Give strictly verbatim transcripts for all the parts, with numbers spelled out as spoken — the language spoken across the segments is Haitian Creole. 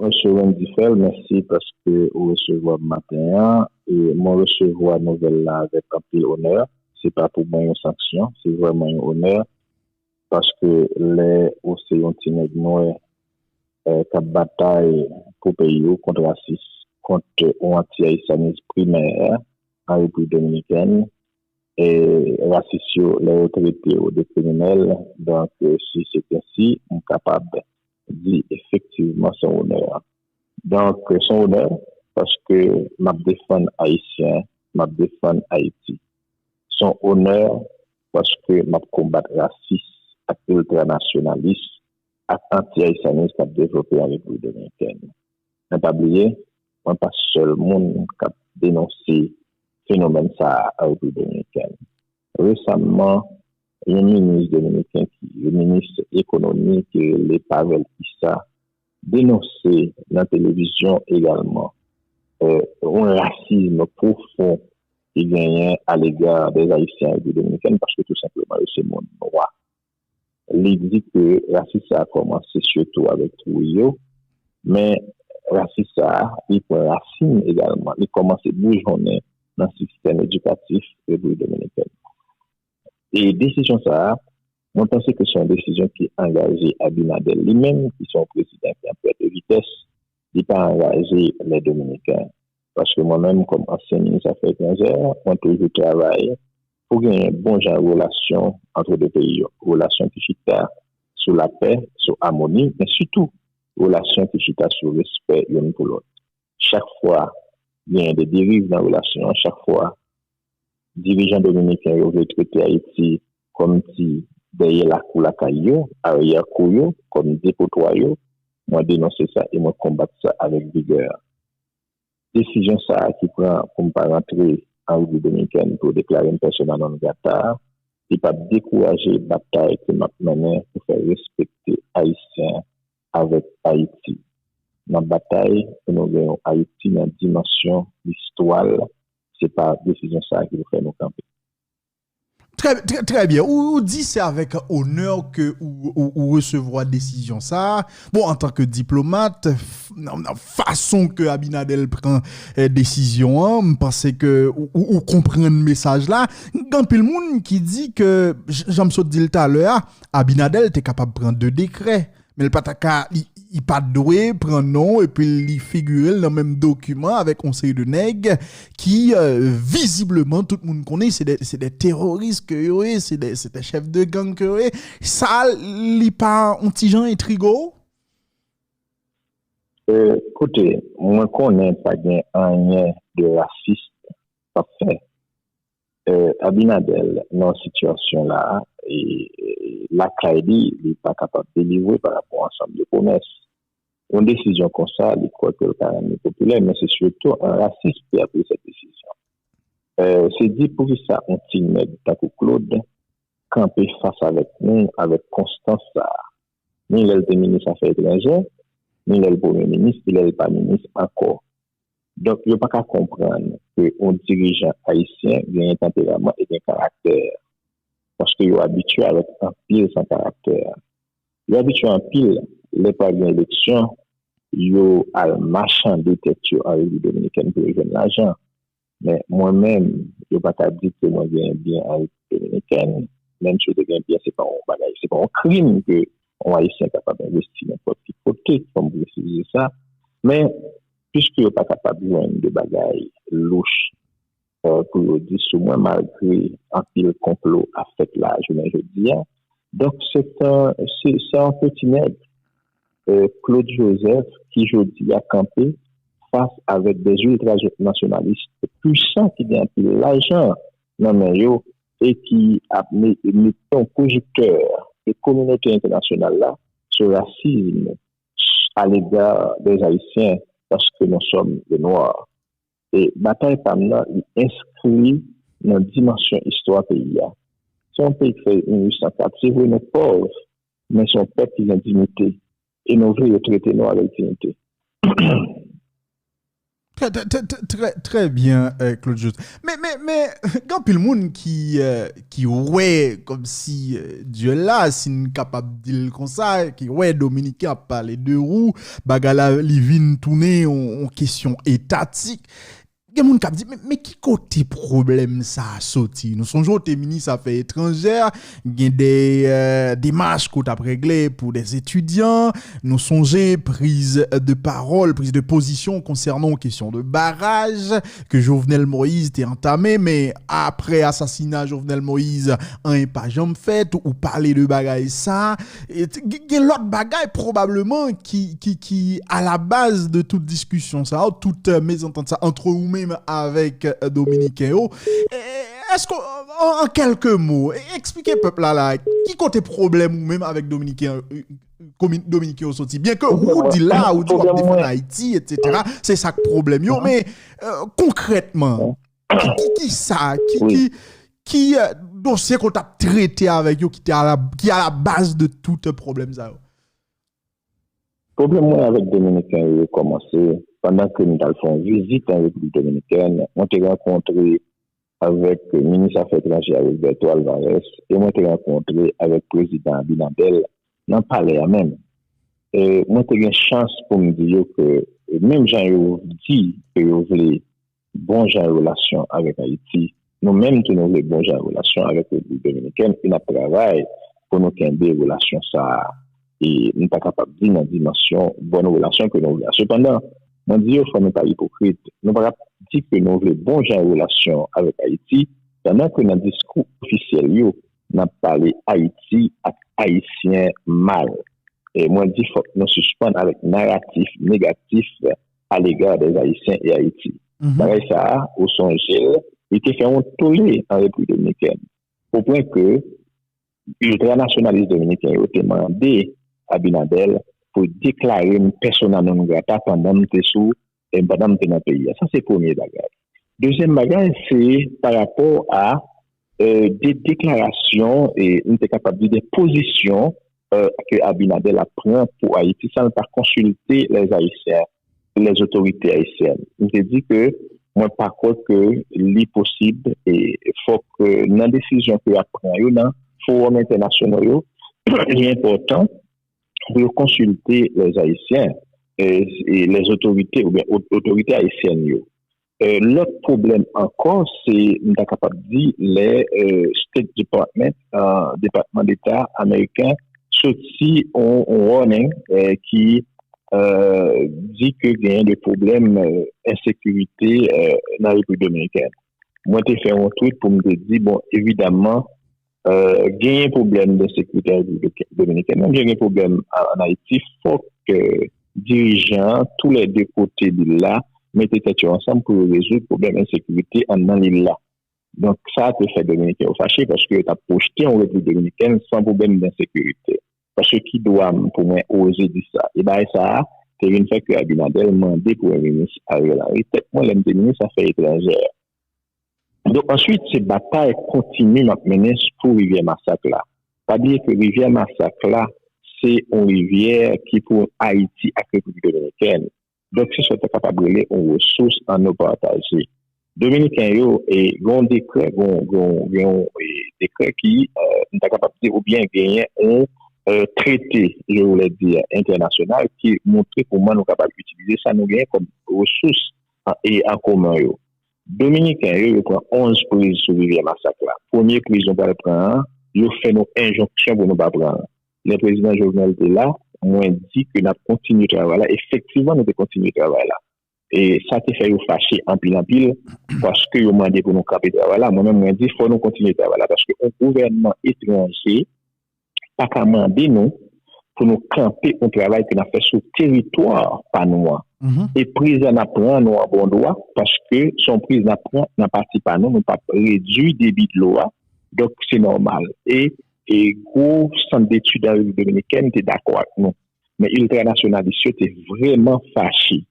Mesye Wendy Phèl, mèsi paske ou resevwa m maten an. E mwen resevwa nouvèl la avèk anpil onè. Se pa pou mwen yon sanksyon, se vrèman yon onè paske lè ou se yon ti nèg nwè eh, k ap batay pou peyi w kont rasis, kont yon anti-ayisyanis primè an Repiblik Dominikèn, e rasis yo, lè yo trete w de kriminèl, donk, eh, si se te si, m kapab di efektivman se yon onè. Donk, se yon onè paske m ap defann Ayisyen, m ap defann Ayiti. Se yon onè paske m ap konbat rasis ak iltranasyonalis ak anti-ayisyanis k ap devlope an Repiblik Dominikèn. Men pa bliye, mwen pa sèl moun k ap denonse fenomèn sa a an Repiblik Dominikèn. Resamman, yon minis dominiken ki, yon minis ekonomi ki rele Pavel Issa, denonse nan televizyon egalman eh, yon rasizm pwofon ki genyen alega dè Ayisyen an Repiblik Dominikèn paske tou senpleman yo se moun nwa. Li di ke rasis sa a kòmanse sitou avèk Trujillo, men rasis sa a, li pran rasin egalman, li kòmanse boujonnen nan sistèm edikatif Repiblik Dominikèn. E desizyon sa a, mwen panse ke se yon desizyon ki angaje Abinader li menm, ki se yon prezidan ki an pèt de vitès, li pa angaje lè Dominiken. Paske mwen menm, kòm ansyen minis afè etranjè, mwen toujou travay pou genyen bon jan relasyon ant de peyi yo. Relasyon ki chita sou lapè, sou amoni, men sitou relasyon ki chita sou respè youn pou lòt. Chak fwa genyen de deriv nan relasyon an, chak fwa dirijan dominiken yo vle trete Ayiti kòm ti dèyè lakou lakay yo, aryè kou yo, kòm depotwa yo, mwen denonse sa e mwen konbat sa avèk vigè. Desizyon sa a ki pran pou m pa rantre an Repiblik Dominikèn, pou yo deklare m persona non grata a, li p ap dekouraje batay ke m ap mennen pou fè respekte Ayisyen avèk Ayiti. Nan batay pou nou gen yon Ayiti nan dimansyon istwa l, se pa desizyon sa a ki pou fè nou kanpe. Trè, trè, trè byen. Ou, ou di se avèk onè ke ou, ou, ou resevwa desizyon sa a. Bon, antanke diplomat, f- nan, nan fason ke Abinader pran eh, desizyon an, m panse ke ou, ou, ou konprann mesaj la. Gen anpil moun ki di ke, j- jan m sot di l talè a, Abinader te kapab pran de dekrè. Men l pa ta ka, li, li pa dwe pran non epi li figire l nan menm dokiman avèk yon seri de nèg ki vizibleman tout moun konnen se de, se de teroris ke yo ye, se de, se de chèf de gang ke yo ye. Sa li pa yon ti jan entrige w? Koute, mwen konnen pa gen anyen de rasis k ap fè. Abinader nan sitiyasyon la, lakay li, li pa kapab delivre pa rapò a ansanm de pwomès. Yon desizyon konsa, li kwè ke l ka rann li popilè, men se sitou an rasis ki ap pran sèt desizyon. Se di poukisa yon ti nèg tankou Claude kanpe fas avèk nou avèk konstans sa a, ni lè l te minis afè etranjè, ni lè l premye minis, ni lè l pa minis ankò. Donk, yo pa ka konprann ke yon dirijan ayisyen genyen tanperaman e gen karaktè, paske yo abitye avèk anpil san karaktè. Yo abitye anpil, lè pral gen eleksyon, yo al machande tèt yo an Repiblik Dominikèn pou yo jwenn lajan. Men mwen menm, yo pa ka di ke mwen genyen byen an Repiblik Dominikèn, menm si yo te gen byen, se pa yon bagay, se pa yon krim ke yon Ayisyen kapab envesti nenpòt ki kote, fò m presize sa. Men, piske yo pa kapab jwenn de bagay louch pou yo di sou mwen, malgre anpil konplo ap fèt la jounen jodi a. Donk, se yon peti nèg, Claude Joseph, ki jodi a kanpe fas avèk de iltranasyonalis pwisan ki gen anpil lajan nan men yo e ki ap mete yon pwojektè de kominote entènasyonal la sou rasizm alega de Ayisyen paske nou sòm de nwa. E batay pa m nan, li enskri nan dimansyon istwa peyi a. Se yon peyi ki fèt an mil uit san kat, se vre nou pòv, men se yon pèp ki gen diyite. E nou vle yo trete nou avèk diyite. Trè, trè, trè, trè, trè byen, euh, Claude Juste. Men, men, men, gen anpil moun ki, euh, ki wè, kòmsi, euh, Dieu là, si n kapab di l konsa, ki wè Dominiken ap pale de ou, bagay la, li vin tounen yon, yon kesyon etatik. Gen moun k ap di, men, men ki kote pwoblèm sa a soti? Nou sonje w te minis afè etranjè, gen de, euh, demach ke w t ap regle pou de etidyan. Nou sonje priz de pawòl, priz de pozisyon konsènan kesyon de baraj ke Jovenel Moïse te antame, men apre asasina Jovenel Moïse, anyen pa janm fèt, ou pale de bagay sa. E t-, gen, gen lòt bagay pwobableman ki, ki, ki a la baz de tout diskisyon sa, tout, euh, mezantant sa, antre ou menm avèk, euh, Dominiken yo. E, èske, an, an kèlke mo, e, eksplike pèp la, la, ki kote pwoblèm ou menm avèk Dominiken, euh, komi-, Dominiken yo soti? Byen ke ou di la, ou di w ap defann Ayiti, et cetera, se sa k pwoblèm yo, men, euh, konkrètman, ki, ki, ki sa, ki, ki, ki, euh, dosye ke w t ap trete avèk yo ki te a la, ki a la baz de tout pwoblèm sa yo? Pwoblèm mwen avèk Dominiken yo kòmanse pandan ke m t al fè yon vizit an Repiblik Dominikèn. Mwen te rankontre avèk minis afè etranjè a, Roberto Alvarez, e mwen te rankontre avèk prezidan Abinader nan palè a menm. E mwen te gen chans pou m di yo ke, menm jan yo di ke yo vle bon jan relasyon avèk Ayiti, nou menm tou nou vle bon jan relasyon avèk Repiblik Dominikèn, e n ap travay pou nou kenbe relasyon sa a. E m pa kapab di nan dimansyon bòn relasyon ke nou vle a. Sepandan, mwen di yo, fò nou pa ipokrit. Nou pa ka di ke nou vle bon jan relasyon avèk Ayiti, pandan ke nan diskou ofisyèl yo, n ap pale Ayiti ak Ayisyen mal. E mwen di, fòk nou sispann avèk naratif negatif à l'égard des Haïtiens et Haïti. Bagay sa a, ou sonje l, li te fè yon tole an Repiblik Dominikèn. Opwen ke iltranasyonalis dominiken yo te mande Abinader pou deklare m persona non grata pandan m te sou, e pandan m te nan peyi a. Sa se premye bagay. Dezyèm bagay, se pa rapò a, euh, de deklarasyon, e m te kapab di de pozisyon, euh, ke Abinader ap pran pou Ayiti san l pa konsilte les Haïtiens, les autorités haïtiennes. M te di ke mwen pa kwè ke li posib, e fòk, euh, nan desizyon ke y ap pran yo nan fowòm entènasyonal yo, li enpòtan pou yo konsilte les Haïtiens, e, e les autorités oubyen o-, otorite ayisyèn yo. Euh, lòt pwoblèm ankò, se, m ta kapab di, lè, euh, State Department, euh, Depatman Deta ameriken, soti on, on warning, euh, ki, euh, di ke genyen de pwoblèm, euh, ensekirite, euh, nan Repiblik Dominikèn. Mwen te fè yon tweet pou m te di, bon, evidaman, euh, genyen pwoblèm de sekirite an Repiblik Dominikèn, men gen pwoblèm an, an Ayiti, fòk, euh, dirijan an, tou lè de kote lil la, mete tèt yo ansanm pou yo rezoud pwoblèm ensekirite anndan lil la. Donk, sa a te fè Dominiken yo fache, paske yo t ap pwojte yon Repiblik Dominikèn san pwoblèm de ensekirite. Paske ki dwa m pou mwen oze di sa? E bagay sa a te vin fè ke Abinader mande Premye Minis Ariel Henry, tèt mwen, lè m te minis afè etranjè. Donk, answit, se batay kontini m ap mennen pou Rivyè Masak la. Pa bliye ke Rivyè Masak la, se yon rivyè ki pou Ayiti ak Repiblik Dominikèn. Donk, se sa w ta kapab rele yon resous ann nou pataje. Dominiken yo, e, gen yon dekrè, gen yon, gen yon, gen yon, e, dekrè ki, euh, nou ta kapab di, oubyen genyen yon, euh, trete, je voulais dire, entènasyonal ki montre kòman nou kapab itilize sa nou genyen kòm resous, a, e an komen yo. Dominiken yo, yo pran onz priz sou Rivyè Masak la. Premye priz nou pral pran an, yo fè nou enjonksyon pou nou pa pran l. Lè prezidan Jovenel te la, mwen di ke n ap kontinye travay la. Efektivman, nou te kontinye travay la. E sa te fè yo fache anpil, anpil, paske yo mande pou nou kanpe travay la. Mwen menm, mwen di, fò nou kontinye travay la, paske yon gouvènman etranje pa ka mande nou pou nou kanpe yon travay ke n ap fè sou teritwa pa nou an. E priz la n ap pran nou an bon dwa, paske se yon priz n ap pran nan pati pa nou, nou p ap redui debi dlo a. Donk, se nòmal. E, e gwo sant detid an Repiblik Dominikèn te dakò ak nou. Men iltranasyonalis yo te vrèman fache.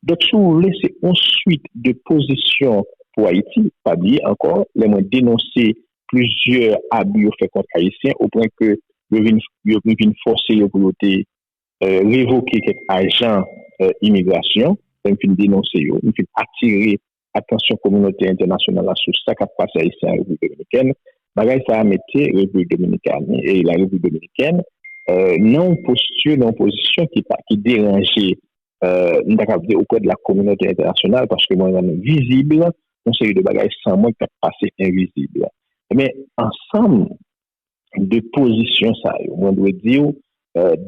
Donk, si w vle, se yon swit de pozisyon pou Ayiti. Pa bliye ankò, lè mwen denonse plizyè abi yo fè kont Ayisyen, opwen ke yo vin, yo vin fòse yo pou yo te, euh, revoke kèk ajan, euh, imigrasyon, m fin denonse yo, m fin atire atansyon kominote entènasyonal la sou sa k ap pase Ayisyen an Repiblik Dominikèn. Bagay sa a mete Repiblik Dominikani e la Repiblik Dominikèn nan yon posti, nan yon pozisyon ki pa, ki deranje, m ta kapab di, oprè de la kominote entènasyonal, paske mwen rann vizib yon seri de bagay san mwen k ap pase envizib. Men ansanm de pozisyon sa yo, mwen dwe di w,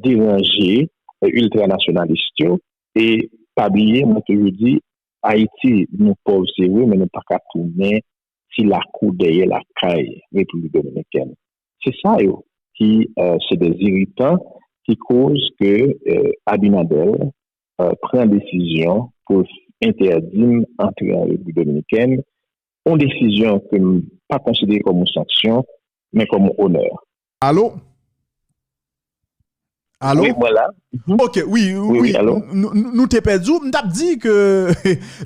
deranje iltranasyonalis yo. E pa bliye, mwen toujou di, Ayiti, nou pòv, se vre, men nou pa ka tounen ti lakou dèyè lakay Repiblik Dominikèn. Se sa yo ki se de iritan ki koz ke Abinader pran desizyon pou entèdi m antre an Repiblik Dominikèn, yon desizyon ke m pa konsidere kòm yon sanksyon, men kòm yon onè. Alo? Alo? Wi, mwen la. Ok, wi, wi, nou te pèdi w. M t ap di ke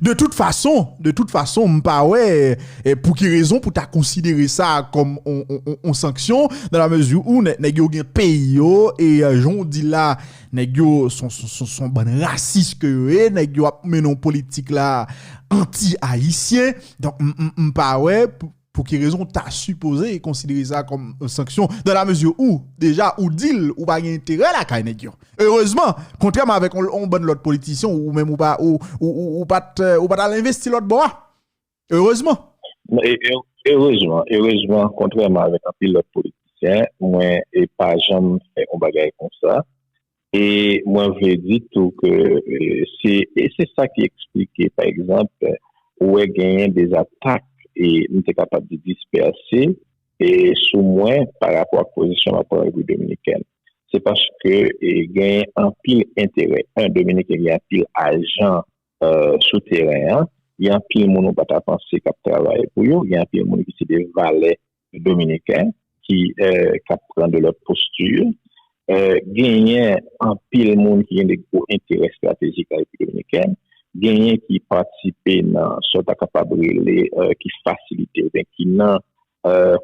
de tout fason, de tout fason, m pa wè pou ki rezon pou ta konsidere sa kòm yon sanksyon, dans la mesure où nèg yo gen peyi yo, e jan w di la, nèg yo se yon bann rasis ke yo ye, nèg yo ap mennen yon politik la anti-ayisyen. Donk, m pa wè pou ki rezon w ta sipoze konsidere sa kòm yon sanksyon, dans la mesure où, deja, ou di l ou pa gen enterè lakay nèg yo. Erezman, kontrèman avèk yon bann lòt politisyen, ou menm ou pa, ou, ou, ou, ou pa t, ou pa t al envesti lòt bò a. Erezman. Erezman, erezman, kontrèman avèk anpil lòt politisyen, mwen e pa janm fè yon bagay konsa. E mwen vle di tou ke se, e se sa ki eksplike, pa egzanp, ou wè genyen de zatak, e m te kapab di dispèse, e sou mwen pa rapò ak pozisyon m ap pran Repiblik Dominikèn. Se paske genyen anpil enterè. En, Dominiken gen anpil ajan sou teren an. Gen anpil moun ou pa ta panse k ap travay pou yo. Gen anpil moun ki se de valè dominiken ki k ap pran de lòt posti. Genyen anpil moun ki gen de gwo enterè estratejik nan Repiblik Dominikèn. Genyen ki patisipe nan sa w ta kapab rele ki fasilite oubyen ki nan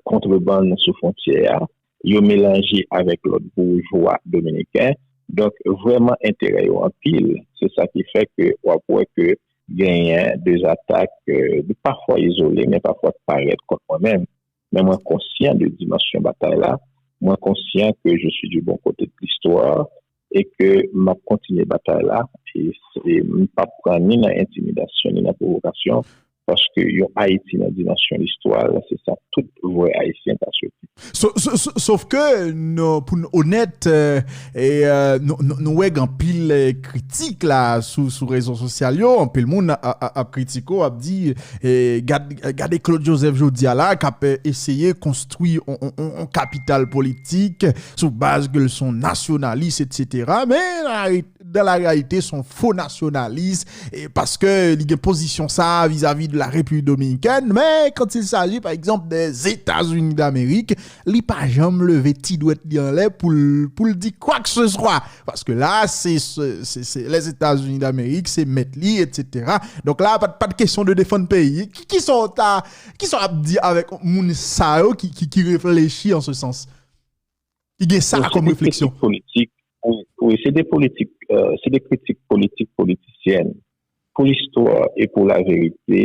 kontrebann sou fwontyè a. Yo melanje avèk lòt boujwa dominiken. Donk, vrèman enterè yo anpil. Se sa ki fè ke w ap wè ke genyen de zatak, pafwa izole, men pafwa k parèt kont mwen menm. Men mwen konsyan de dimansyon batay la. Mwen konsyan ke je suis du bon côté de l'histoire e ke m ap kontinye batay la. E m p ap pran ni nan entimidasyon, ni nan pwovokasyon, paske yon Ayiti nan dimansyon listwa, se sa tout vrè Ayisyen ta swete. Sof ke, pou n onèt, nou wè gen anpil kritik la sou rezo sosyal yo, anpil moun ap kritike w, ap di, gade Claude Joseph jodi a la k ap eseye konstwi yon kapital politik sou baz ke l se yon nasyonalis, etsetera. Men dans la réalité, se yon fo nasyonalis, paske li gen pozisyon sa a vizavi de la République dominicaine, men quand il s'agit, par exemple, des États-Unis d'Amérique, li pa janm leve ti dwèt li anlè pou l di kwa ke se swa. Paske la, se Lèzetazini Damerik, se mèt li, etsetera. Donk la, pa t kesyon de defann peyi. Kisa w ta, kisa w ap di avèk moun sa yo ki reflechi an se sans? Ki gen sa kòm refleksyon. Wi, se de politik, se de kritik politik politisyèn. Pou listwa e pou laverite,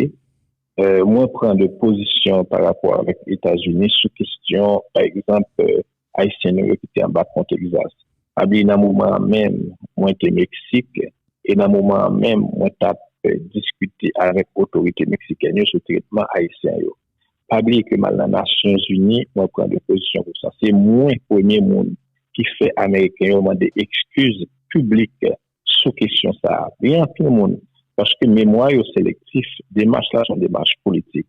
mwen pran de pozisyon pa rapò avèk Etazini sou kesyon, pa egzanp, Ayisyen nou yo ki te anba pon Tegzas. Pa bliye nan moman an menm, mwen te Meksik, e nan moman an menm, mwen t ap diskite avèk otorite meksikèn yo sou tretman Ayisyen yo. Pa bliye ke m al nan Nasyonzini, mwen pran de pozisyon pou sa. Se mwen premye moun ki fè Ameriken yo mande ekskiz piblik sou kesyon sa a. Gen anpil moun, paske memwa yo selektif, demach la se yon demach politik.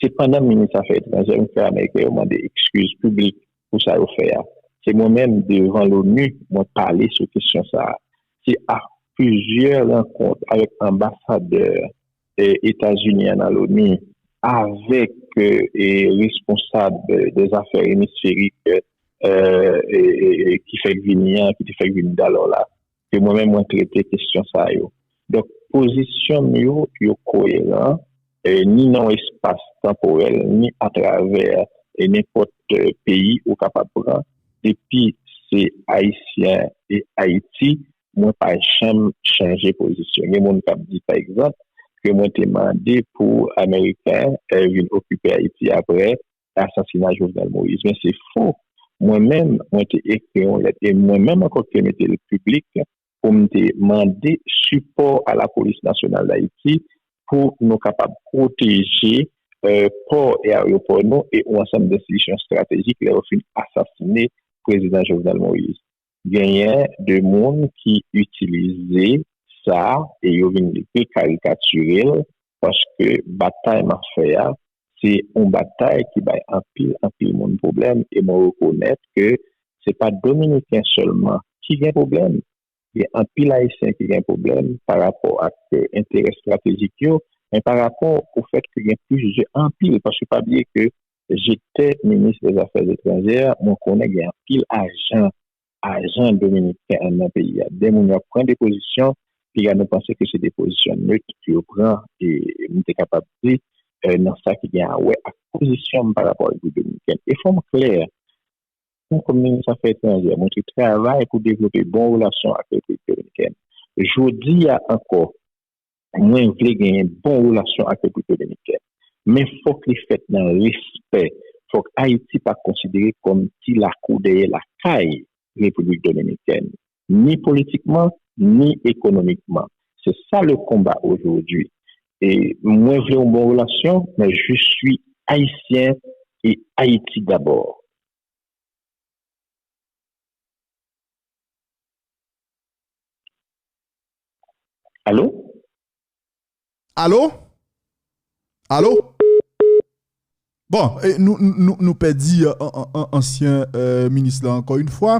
Se pandan minis afè etranjè m fè Ameriken yo mande ekskiz piblik pou sa yo fè a. Se mwen menm devan l'ONU mwen pale sou kesyon sa a. Se a plizyè rankont avèk anbasadè Etazini an nan l'ONU, avèk responsab dèzafè emisferik ki fèk vini an, ki te fèk vini dalò la, ke mwen menm mwen trete kesyon sa yo. Donk, pozisyon m yo, yo koyeran, ni nan yon espas tanporèl, ni atravè nenpòt peyi ou kapab pran, depi se Ayisyen e Ayiti, mwen pa janm chanje pozisyon. Gen moun k ap di, pa egzanp, ke mwen te mande pou Ameriken, eh, vin okipe Ayiti apre asasina Jovenel Moïse. Men se fo. Mwen menm, mwen te ekri yon lèt, e mwen menm ankò ki te mete l piblik, pou m te mande sipò a Lapolis Nasyonal d Ayiti pou nou kapab pwoteje, eh, pò e ayewopò nou e yon ansanm de enstitisyon estratejik lè yo fin asasine Prezidan Jovenel Moïse. Genyen de moun ki itilize sa e yo vin rekarikatire l, paske batay m ap fè a, se yon batay ki bay anpil, anpil moun pwoblèm, e mwen rekonèt ke se pa Dominiken sèlman ki gen pwoblèm. Gen anpil Ayisyen ki gen pwoblèm pa rapò ak, eh, enterè estratejik yo, men pa rapò o fèt ke gen plizyè, anpil, paske pa bliye ke j'étais ministre des Affaires étrangères, mwen konnen gen anpil ajan, ajan dominiken nan peyi a. De moun yo ap pran de pozisyon, piga nou panse ke se de pozisyon net yo pran, e m te kapab di, eh, nan sa ki gen a wè ak pozisyon m pa rapò a Repiblik Dominikèn. E fò m klè, mwen kòm minis afè etranjè, mwen te travay pou devlope bon relasyon ak Repiblik Dominikèn. Jodi a ankò, mwen vle genyen bon relasyon ak Repiblik Dominikèn. Men fòk li fèt nan respè. Fòk Ayiti pa konsidere kòm ti lakou dèyè lakay Repiblik Dominikèn, ni politikman, ni ekonomikman. Se sa le konba ojodwi. E mwen vle yon bon relasyon, men je suis haïtien et Haïti d'abord. Alo? Alo? Alo? Bon, e, nou, nou, nou, nou pèdi, e, an, an, an, ansyen, e, minis la ankò yon fwa.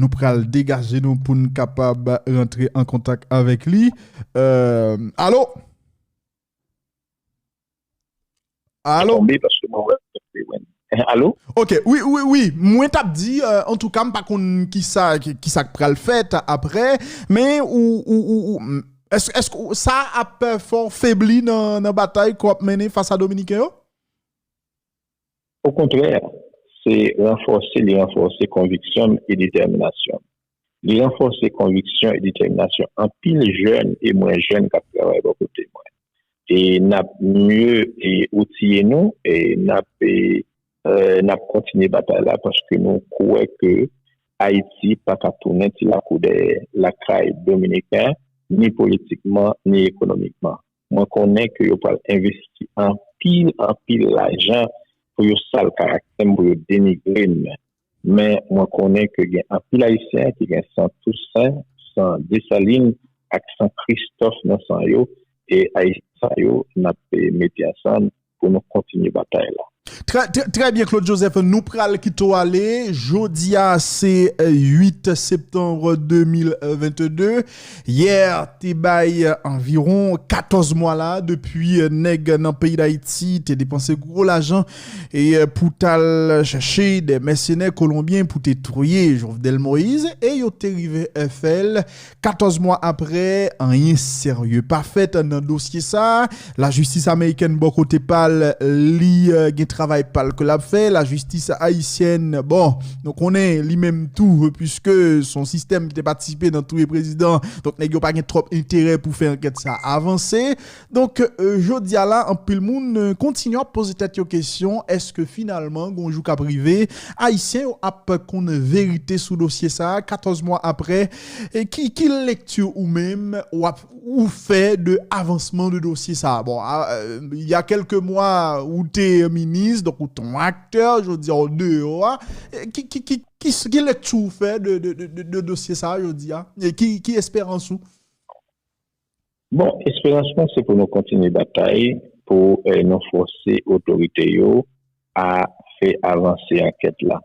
Nou pral degaje nou pou n kapab rantre an kontak avèk li. E, alo? Alo? Tonbe paske mwen wè. Alo? Ok, wi, wi, wi. Mwen t ap di, e, antouka, m pa konn kisa, ki, kisa k pral fèt apre, men ou, ou, ou, ou, m, èske, èske ou, sa ap fè w febli nan, nan batay ke w ap mennen fas a Dominiken yo? Okontrè, se ranfòse, li ranfòse konviksyon m e detèminasyon m. Li ranfòse konviksyon e detèminasyon anpil jèn e mwen jèn k ap travay bò kote mwen. E n ap mye, e, outiye nou, e n ap, e, e, n ap kontinye batay la paske nou kwè ke Ayiti pa ka tounen ti lakou dèyè lakay dominiken, ni politikman, ni ekonomikman. Mwen konnen ke yo pral envesti anpil, anpil lajan pou yo sal karaktè m, pou yo denigre m. Men mwen konnen ke gen anpil Ayisyen ki gen san Tousen, san Desalin ak san Kristòf nan san yo, e Ayisyen sa yo, n ap, e, mete ansanm pou nou kontinye batay la. Trè, trè, trè byen, Claude Joseph. Nou pral kite w ale. Jodi a, se, e, uit septanm de mil vennde. Yè te bay, e, anviwon katòz mwa la depi, e, nèg nan peyi Dayiti te depanse gwo lajan e, e, pou t al chèche de mèsenè kolonbyen pou te touye Jovenel Moïse e yo te rive, e, fè l katòz mwa apre, anyen serye pa fèt nan dosye sa a. Lajistis amerikèn bò kote pa l, li, e, gen travay pa l ke l ap fè. Lajistis ayisyèn, bon, nou konnen li menm tou, piske se yon sistèm ki te patisipe nan touye prezidan. Donk, nèg yo pa gen twòp enterè pou fè ankèt sa a avanse. Donk, e, jodi a la, anpil moun, e, kontinye ap poze tèt yo kesyon, èske finalman, gon jou k ap rive, Ayisyen yo ap konn verite sou dosye sa a, katòz mwa apre? E ki, ki lekti ou menm w ap, ou fè de avansman de dosye sa a? Bon, a, e, il y a quelques mois, ou te minis, donk ou te yon aktè, jodi a w deyò a. E ki, ki, ki, ki, ki lekti ou fè de, de, de, de, de dosye sa a jodi a? E ki, ki esperans ou? Bon, esperans mwen se pou nou kontinye batay pou, e, nou fòse otorite yo a fè avanse ankèt la.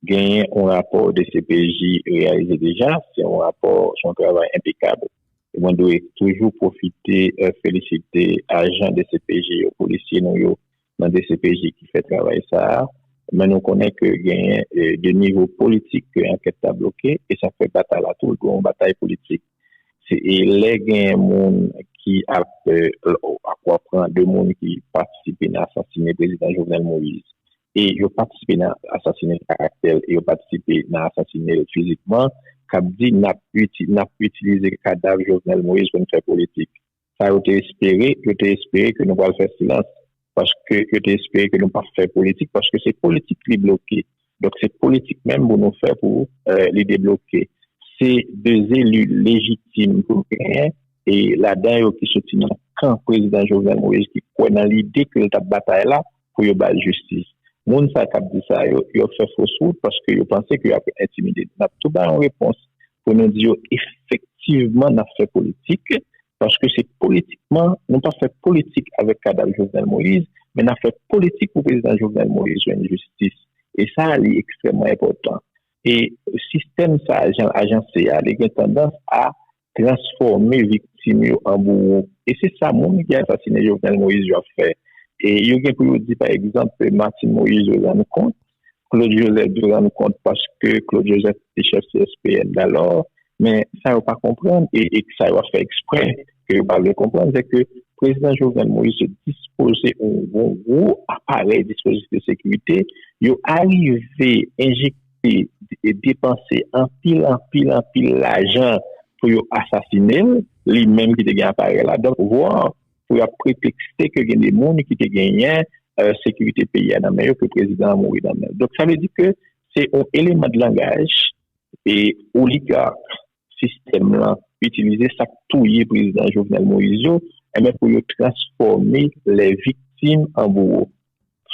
Genyen yon rapò D C P J reyalize deja, se yon rapò, se yon travay enpekab. E mwen dwe toujou pwofite, e, felisite ajan D C P J yo, polisye nou yo nan D C P J ki fè travay sa a. Men nou konnen ke genyen, e, de nivo politik ke ankèt la bloke, e sa fè batay la tou, tou yon batay politik. Se, e lè gen moun ki ap, e, ap pran de moun ki patisipe nan asasinen prezidan Jovenel Moïse, e yo patisipe nan asasinen karaktè l, e yo patisipe nan asasinen l fizikman, k ap di n ap iti, n ap itilize kadav Jovenel Moïse pou n fè politik. Sa yo te espere, yo te espere ke nou pral fè silans, paske yo te espere ke nou p ap fè politik, paske se politik li bloke. Donk, se politik menm pou nou fè pou euh, li debloke. Se de zeli lejitim pou genyen, e ladan yo ki soti nan kan prezidan Jovenel Moïse, ki kwè nan lide ke l t ap batay la pou yo ba l jistis. Moun sa k ap di sa yo, yo fè fos wout paske yo panse ke y ap entimide. N ap tou ba yon repons pou nou di yo efektivman n ap fè politik, paske se politikman, nou pa fè politik avèk kadav Jovenel Moïse, men n ap fè politik pou prezidan Jovenel Moïse jwenn jistis. E sa, li ekstrèmman enpòtan. E sistèm sa, jan l ajanse a, li gen tandans a transfòme viktim yo an bouwo. E se sa moun ki asasine Jovenel Moïse yo ap fè. E yo gen pou yo di, pa egzanp, Martine Moïse dwe rann kont, Claude Joseph dwe rann kont paske Claude Joseph se chèf C S P N nan lò, men sa yo pa konprann e, e sa yo ap fè eksprè ke yo pa vle konprann, se ke prezidan Jovenel Moïse dispoze yon gwo, gwo aparèy dispozitif de sekirite, yo arive enjekte e depanse anpil, anpil, anpil lajan pou yo asasine l, li menm ki te gen aparèy la. Donk, vwa pou y ap pretekste ke gen de moun ki te genyen euh, sekirite peyi a nan men yo, ke prezidan an mouri nan men l. Donk, sa vle di ke se yon eleman de langaj e oligak sistèm lan itilize sa k touye prezidan Jovenel Moïse yo, enben pou yo transfòme lè viktim an bouwo.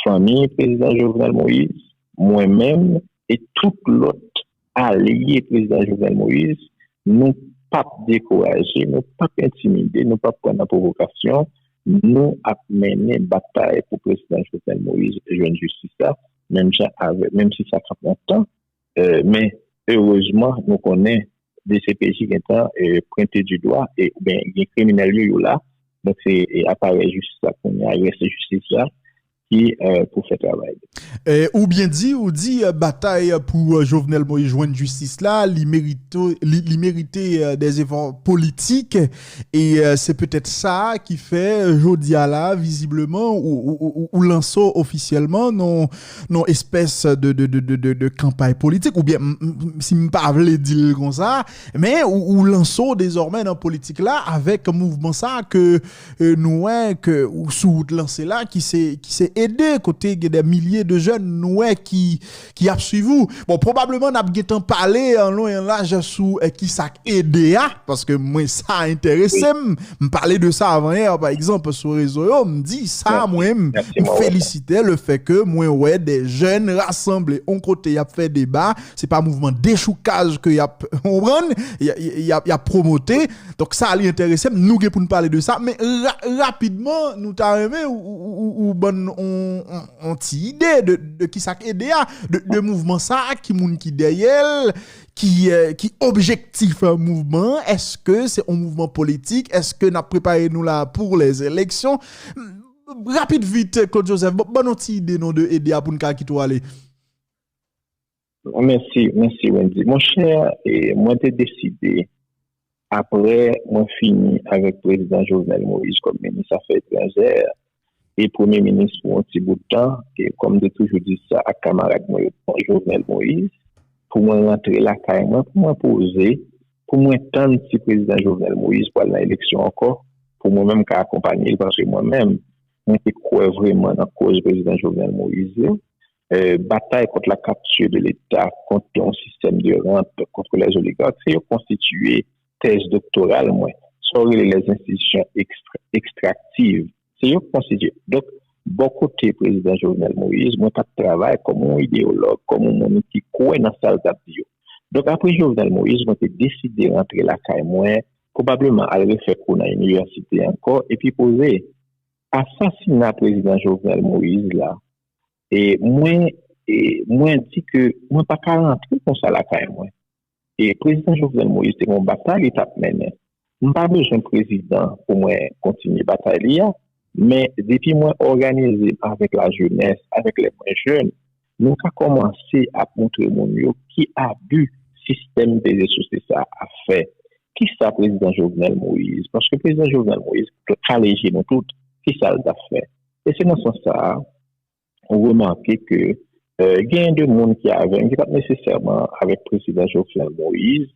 Fanmi prezidan Jovenel Moïse, mwen menm e tout lòt alye prezidan Jovenel Moïse, nou p ap dekouraje, nou p ap entimide, nou p ap pran nan pwovokasyon. Nou ap mennen batay pou prezidan Jovenel Moïse jwenn jistis la, menm jan avè, menm si sa k ap pran tan. Euh, men, erezman, nou konnen D C P J gentan euh, pwente di dwa, e, oubyen gen kriminèl yo, yo la. Donk, se e, aparèy jistis la kounye a, rès jistis la, ki euh, pou fè travay li. E, ou byen di, ou di euh, batay pou euh, Jovenel Moïse jwenn jistis la, li merite, li, li merite euh, des efforts politiques. E euh, se petèt sa ki fè, euh, jodi a la, vizibleman, ou, ou, ou, ou lanse w ofisyèlman nan yon espès de, de, de, de, de, de kanpay politik, oubyen m- m- si m pa vle di l konsa, men ou, ou lanse w dezòmè nan politik la avèk mouvman sa ke euh, nou wè ke ou sou wout lanse la ki se, ki se ede kote gen de milye de jèn nou wè ki, ki ap swiv ou. Bon, pwobableman n ap gentan pale an lon e an laj sou euh, ki sa k ede a, paske mwen sa enterese m. M pale de sa avan yè, pa egzanp, sou rezo yo, m di sa mwen, m felisite le fè ke mwen wè de jèn rasanble yon kote y ap fè deba, se pa mouvman dechoukaj ke y ap konprann, y, y, y, ap- y ap pwomote. Donk sa li enterese m, nou gen pou n pale de sa, men ra- rapidman nou ta renmen ou, ou, ou, ou ban n on, on, on ti ide de, de ki sa k ede a, de, de mouvman sa, ki moun ki dèyè l, ki, euh, ki objektif euh, mouvman an, èske se yon mouvman politik, èske n ap prepare nou la pou lèzeleksyon? Rapid vit, Claude Joseph, ban ban n on ti ide non de ede a pou n ka kite w ale. Mèsi, mèsi Wendy. Monchè, e, mwen te deside, apre mwen fini avèk prezidan Jovenel Moïse kòm minis afè etranjè e premye minis pou yon ti bout tan, e kòm m te toujou di sa ak kamarad mwen yo, Jovenel Moïse, pou mwen rantre lakay mwen, pou mwen poze, pou mwen tann si prezidan Jovenel Moïse pral nan eleksyon ankò, pou mwen menm ka akonpanye l, paske mwen menm, mwen te kwè vrèman nan koz prezidan Jovenel Moïse yo. Euh, batay kont la capture de l'État, kont yon sistèm de rant, kont les oligarques, se yo konstitiye tèz doktoral mwen. Sa yo rele les institutions extra- extractives, se yo konstitiye. Donk, bò kote prezidan Jovenel Moïse, mwen t ap travay kòm yon ideyològ, kòm yon moun ki kwè nan sa l t ap di yo. Donk, apre Jovenel Moïse, mwen te deside rantre lakay mwen, pwobableman al refè kou nan inivèsite ankò, epi poze. Asasina prezidan Jovenel Moïse la, e mwen e mwen di ke mwen pa ka rantre konsa lakay mwen. E prezidan Jovenel Moïse te gen yon batay li t ap mennen. M pa bezwen prezidan pou mwen kontinye batay li a, men depi mwen òganize m avèk lajenès, avèk lè mwen jèn, nou ka kòmanse ap montre moun yo ki abi sistèm peze souse sa a ap fè. Kisa prezidan Jovenel Moïse? Paske prezidan Jovenel Moïse kale je nou tout, kisa l t ap fè? E se nan sans sa a, ou remake ke euh, gen de moun ki avè m, ki pa t nesesèman avèk prezidan Jovenel Moïse,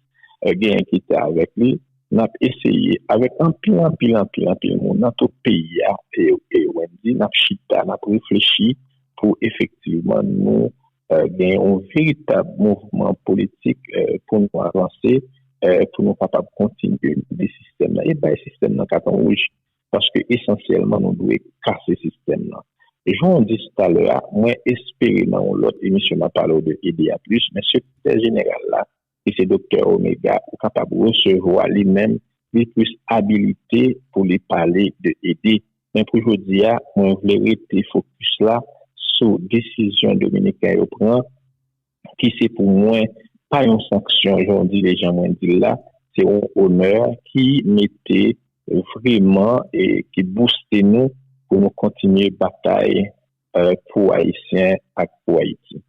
eh, genyen ki te avèk li, n ap eseye avèk anpil, anpil, anpil, anpil moun nan tout peyi a, e, e Wendy, n ap chita, n ap reflechi pou efektivman nou, eh, gen yon veritab mouvman politik, eh, pou nou avanse, eh, pou nou kapab kontinye de sistèm nan e bay sistèm nan katon wouj, paske esansyèlman nou dwe kase sistèm nan. Jan w di talè a, mwen espere nan yon lòt emisyon n a pale w de EDA plis, men sekretè jeneral la, ki se Doktè Omega, ou kapab resevwa li menm, li plis abilite pou li pale de EDA. Men pou jodi a, mwen vle rete fokis la sou desizyon dominiken yo pran, ki se pou mwen pa yon sanksyon, jan w di, jan mwen di l la, se yon onè ki mete vreman e ki bouste nou pou nou kontinye batay, eh, pou Ayisyen ak pou Ayiti.